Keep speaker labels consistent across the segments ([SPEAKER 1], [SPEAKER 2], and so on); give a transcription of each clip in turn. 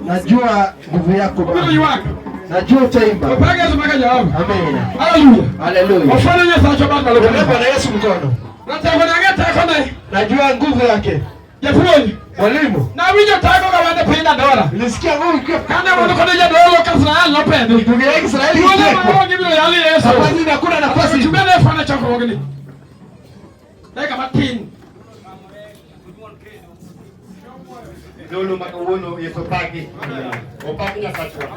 [SPEAKER 1] Najua nguvu yako Baba. Najua utaimba. Amen. Haleluya. Bwana Yesu mkono. Najua nguvu yake. Mwalimu. Nilisikia nguvu ikiwa ndugu ya Israeli Hapana, hakuna nafasi.
[SPEAKER 2] Dolo ma kawuono Yesu opaki. Opaki Nyasachwa.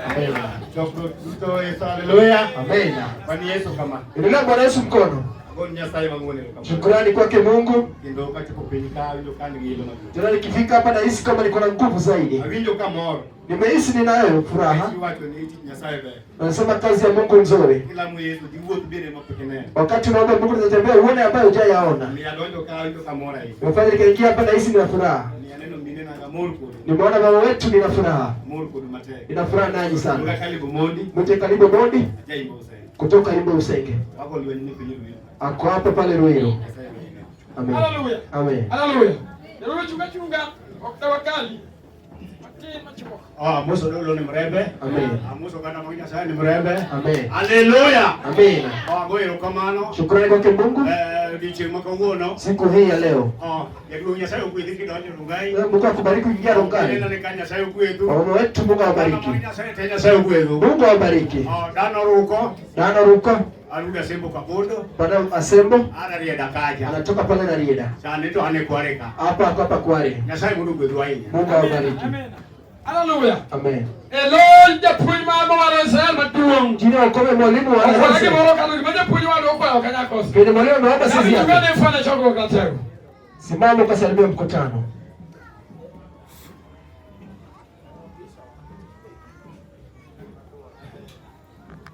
[SPEAKER 2] Chokruok duto Yesu haleluya.
[SPEAKER 1] Amen.
[SPEAKER 2] Wan Yesu kama.
[SPEAKER 1] Endelea Bwana Yesu mkono.
[SPEAKER 2] Agoni Nyasaye mang'won erokamano.
[SPEAKER 1] Shukrani kwake Mungu.
[SPEAKER 2] Kendo kachopo piny ka awinjo ka an gi ilo mathoth.
[SPEAKER 1] Tena nikifika hapa nahisi kama niko na nguvu zaidi.
[SPEAKER 2] Awinjo ka mor.
[SPEAKER 1] Nimehisi ninayo furaha.
[SPEAKER 2] Iwacho ni tich Nyasaye ber.
[SPEAKER 1] Nasema kazi ya Mungu nzuri.
[SPEAKER 2] Kilamo Yesu tiwuoth bende mapok ineno.
[SPEAKER 1] Wakati unaomba Mungu unatembea uone ambayo hujayaona.
[SPEAKER 2] Omiyo adonjo ka awinjo ka mor ahinya.
[SPEAKER 1] Nimefanya nikaingia hapa nahisi nina furaha.
[SPEAKER 2] Omiyo aneno minena amor kodu.
[SPEAKER 1] Nimeona mama wetu nina furaha.
[SPEAKER 2] Amor kodu matek.
[SPEAKER 1] Nina furaha nanyi
[SPEAKER 2] Luonga
[SPEAKER 1] sana.
[SPEAKER 2] Kalibu Mondi.
[SPEAKER 1] Mwite karibu Mondi
[SPEAKER 2] Ajaimbo Usenge.
[SPEAKER 1] kutoka Imbo Usenge.
[SPEAKER 2] Wako lweny ni piny Ruiru.
[SPEAKER 1] Ako hapa pale Ruiru.
[SPEAKER 2] Nyasaye gwedhi.
[SPEAKER 1] Amen.
[SPEAKER 3] Haleluya.
[SPEAKER 1] Amen.
[SPEAKER 3] Haleluya. Jadolo chunga chunga ok tawakali. Matin machuok.
[SPEAKER 2] Ah, amoso dolo ni mrembe.
[SPEAKER 1] Amen.
[SPEAKER 2] Amoso oganda mag Nyasaye ni mrembe.
[SPEAKER 1] Amen.
[SPEAKER 2] Haleluya.
[SPEAKER 1] Amen.
[SPEAKER 2] Ah, agoyo erokamano.
[SPEAKER 1] Shukrani kwake Mungu
[SPEAKER 2] Odiochieng' ma kawuono.
[SPEAKER 1] siku hii ya leo.
[SPEAKER 2] Ah, jaduong' Nyasaye ogwedhi kidonjo Rongai.
[SPEAKER 1] Mungu akubariki ukiingia
[SPEAKER 2] Ineno
[SPEAKER 1] Rongai.
[SPEAKER 2] ni ka Nyasaye ogwedhu.
[SPEAKER 1] Waume wetu Mungu
[SPEAKER 2] Oganda
[SPEAKER 1] awabariki.
[SPEAKER 2] mag Nyasaye te Nyasaye ogwedhu.
[SPEAKER 1] Mungu awabariki.
[SPEAKER 2] Ah, dhano ruko.
[SPEAKER 1] Dano Ruko
[SPEAKER 2] An wuod Asembo Kabondo.
[SPEAKER 1] baada Asembo
[SPEAKER 2] An Rarieda kacha.
[SPEAKER 1] anatoka pale Rarieda.
[SPEAKER 2] Sani to an e Kware ka.
[SPEAKER 1] Hapa ako hapa Kware.
[SPEAKER 2] Nyasaye mondo ogwedhu ahinya.
[SPEAKER 1] Mungu awabariki.
[SPEAKER 3] Amen. Haleluya.
[SPEAKER 1] Amen.
[SPEAKER 3] Elo japuonj mar mar Israel maduong'.
[SPEAKER 1] Jina ukome mwalimu wa
[SPEAKER 3] Okwayo gimoro kalo gima japuonj wadwa okwayo kanyakosa.
[SPEAKER 1] Kwenye mwalimu ameomba sisi
[SPEAKER 3] Nami chunga
[SPEAKER 1] hapa.
[SPEAKER 3] ne fanya chokruok ratego.
[SPEAKER 1] Simama ukasalimia mkutano.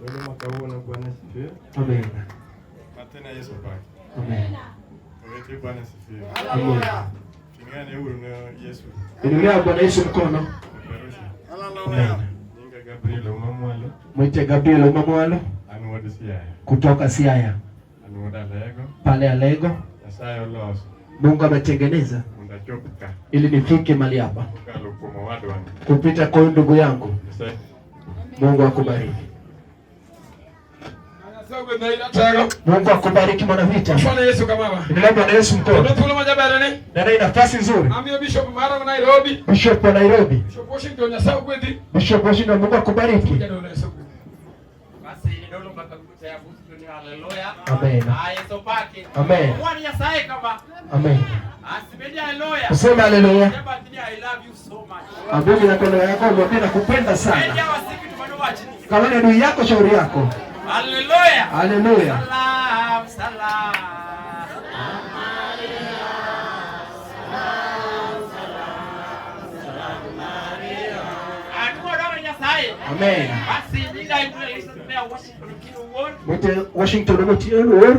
[SPEAKER 4] Dolo ma kawuono Bwana asifiwe.
[SPEAKER 1] Amen.
[SPEAKER 4] Matena Yesu opaki.
[SPEAKER 1] Amen.
[SPEAKER 4] Owete Bwana asifiwe.
[SPEAKER 1] Amen.
[SPEAKER 4] Ting'ane uru ne Yesu.
[SPEAKER 1] Inulia Bwana Yesu mkono.
[SPEAKER 4] Peperusha.
[SPEAKER 1] Amen.
[SPEAKER 4] Nyinga Gabriel Ouma Mwalo.
[SPEAKER 1] Mwite Gabriel Ouma Mwalo
[SPEAKER 4] An wuod Siaya.
[SPEAKER 1] kutoka Siaya
[SPEAKER 4] An wuod Alego.
[SPEAKER 1] pale Alego.
[SPEAKER 4] Nyasaye oloso
[SPEAKER 1] Mungu ametengeneza
[SPEAKER 4] mondo achop ka
[SPEAKER 1] ili nifike mahali hapa
[SPEAKER 4] kokalo kuom owadwani.
[SPEAKER 1] kupita kwa huyu ndugu yangu.
[SPEAKER 4] Nyasaye
[SPEAKER 1] Mungu akubariki.
[SPEAKER 3] Nyasaye ogwedhi ratego.
[SPEAKER 1] Mungu akubariki mwanavita.
[SPEAKER 3] Fanya Yesu kama baba.
[SPEAKER 1] Endelea Bwana Yesu
[SPEAKER 3] Kendo
[SPEAKER 1] mkono.
[SPEAKER 3] thuolo majaber ni
[SPEAKER 1] Na hii nafasi nzuri.
[SPEAKER 3] amiyo Bishop mara ma Nairobi,
[SPEAKER 1] Bishop wa Nairobi,
[SPEAKER 3] Bishop Washington Nyasaye ogwedhi.
[SPEAKER 1] Bishop Washington, Mungu akubariki.
[SPEAKER 3] Jadolo Yesu ogwedhi.
[SPEAKER 5] Basi dolo makakuta ya busu ni haleluya.
[SPEAKER 1] Amen.
[SPEAKER 5] Ah, Yesu pake.
[SPEAKER 1] Amen.
[SPEAKER 5] Bwana Nyasaye kama
[SPEAKER 1] Amen.
[SPEAKER 5] asimeni haleluya.
[SPEAKER 1] Useme haleluya.
[SPEAKER 5] Sema tini I love you so much.
[SPEAKER 1] Ambie mikono yako, mwambie nakupenda sana.
[SPEAKER 5] Eja wasiki tumano wachini.
[SPEAKER 1] Kama ni adui yako, shauri yako.
[SPEAKER 5] Haleluya.
[SPEAKER 1] Haleluya.
[SPEAKER 5] Salam, salam. Aduwa dolo Nyasaye.
[SPEAKER 1] Amen.
[SPEAKER 5] Basi nyinga ibule lisa tumea Washington kino wuon.
[SPEAKER 1] Mwite Washington Otieno Wuor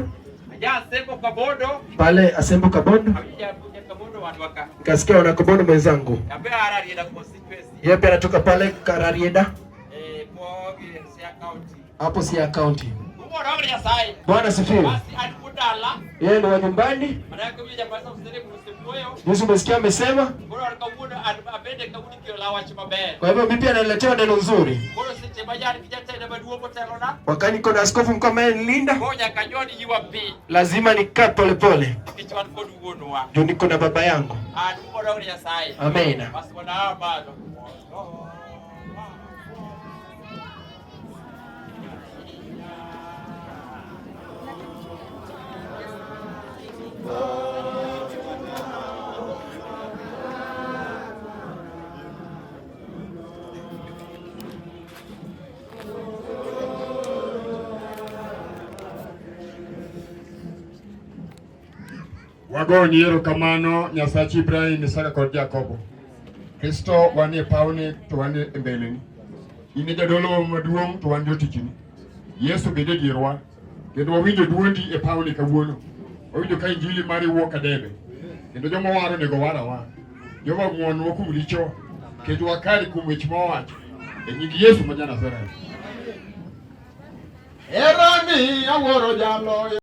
[SPEAKER 5] Aja Asembo Kabondo.
[SPEAKER 1] pale Asembo Kabondo.
[SPEAKER 5] Awinja ja Kabondo wadwa ka.
[SPEAKER 1] Nikasikia wana Kabondo mwenzangu.
[SPEAKER 5] Abe ara Rarieda constituency.
[SPEAKER 1] Yeye pia anatoka pale Kararieda
[SPEAKER 5] Pogi Siaya County.
[SPEAKER 1] hapo Siaya County.
[SPEAKER 5] Kumoro dolo Nyasaye.
[SPEAKER 1] Bwana sifiwe.
[SPEAKER 5] Basi an kudala.
[SPEAKER 1] Yeye ni wa nyumbani.
[SPEAKER 5] Manake winja pasa usere musipuoyo.
[SPEAKER 1] Yesu umesikia amesema.
[SPEAKER 5] Koro an kawuono an abende kawuono kelo wach maber.
[SPEAKER 1] Kwa hivyo mimi pia naletewa neno nzuri.
[SPEAKER 5] Koro seche ma jan gi jatenda maduong' otelona,
[SPEAKER 1] Wakati niko na askofu mkuu ambaye nilinda,
[SPEAKER 5] koro nyaka anyon ywa piny
[SPEAKER 1] lazima nikae polepole
[SPEAKER 5] nikech wan kod wuonwa.
[SPEAKER 1] juu niko na baba yangu.
[SPEAKER 5] An kumoro dolo Nyasaye.
[SPEAKER 1] Amen.
[SPEAKER 5] Basi wana malo.
[SPEAKER 2] Wagoni erokamano Nyasach Ibrahim, Isaka kod Jakobo. Kristo wan e pawni to wan e mbeleni. In e jadolo maduong' to wan jotichni. Yesu bed e dierwa kendo wawinjo duondi e pawni kawuono. Wawinjo ka injili mari wuok kadebe kendo joma waro onego war awara. Jehova ng'wonwa kuom richo ketwa kare kuom weche mawawacho e nying Yesu ma ja Nazareth.
[SPEAKER 1] Herani awuoro jaloyo.